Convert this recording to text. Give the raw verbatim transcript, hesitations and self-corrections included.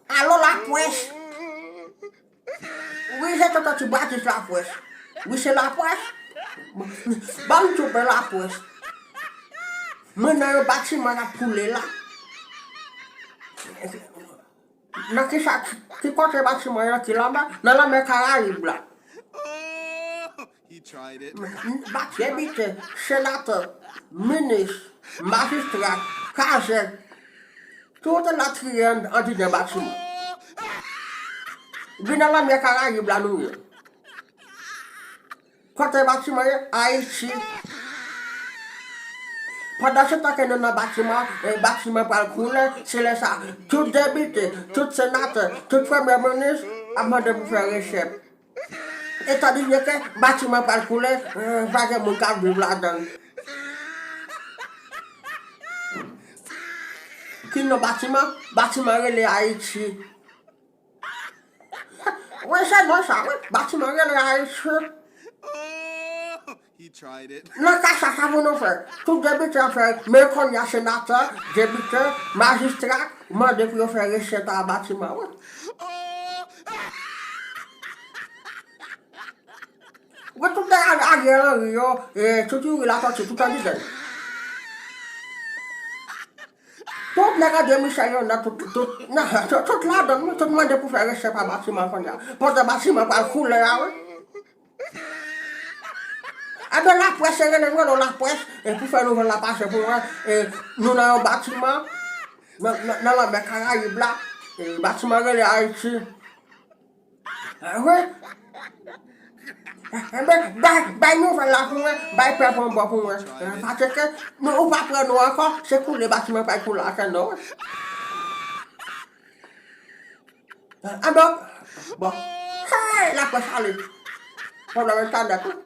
Alo, laprès. Wi, se tonton Ti Bratis, laprès. Wi, se laprès. Ban m tchoupe laprès. Mwen nan yon batiman k ap koule la. Nan ki sa, ki kote batiman an ki lanmè? Nan lanmè Karayib la. Depite, senatè, minis, majistra, kazèk, tout latriye an, andidan batiman. Vin nan lanmè Karayib la nou ye. Kote batiman ye? Ayiti. Pandan se tan ke nou nan batiman, e, batiman pral koule, se lè sa, tout depite, tout senatè, tout premye minis ap mande pou fè resèt. Etandone ke batiman pral koule, e, pa gen moun k ap viv ladan l. Ki non batiman? Batiman rele Ayiti. Wi, se non sa, wi. Batiman rele Ayiti. Nan ka sa, sa pou nou fè? Tout depite an fè, men kounye a senatè, depite, majistra, mande pou yo fè resèt a batiman, wi. Wi, tout nèg Ariel Henry yo, e, tout Youri Latortue, tout andidan. Tout nèg André Michel yo nan tout, tout, nan, tout, tout ladan, wi, tout mande pou fè resèt a batiman kounye a. Pandan batiman pral koule a, wi. Ebyen, laprès, se rele nou, rele laprès, e pou fè nouvèl la pase pou mwen, e nou nan yon batiman, nan, nan, nan lanmè Karayib la, e batiman rele Ayiti. E wi. Ebyen, bay, bay nouvèl la pou mwen, bay pèp an bò pou mwen. E, paske nou, ou pa pran nou ankò, se koule batiman pral koule atè nou, wi. Ebyen, bon. Hey, laprès ale. Pwoblèm entènèt, wi.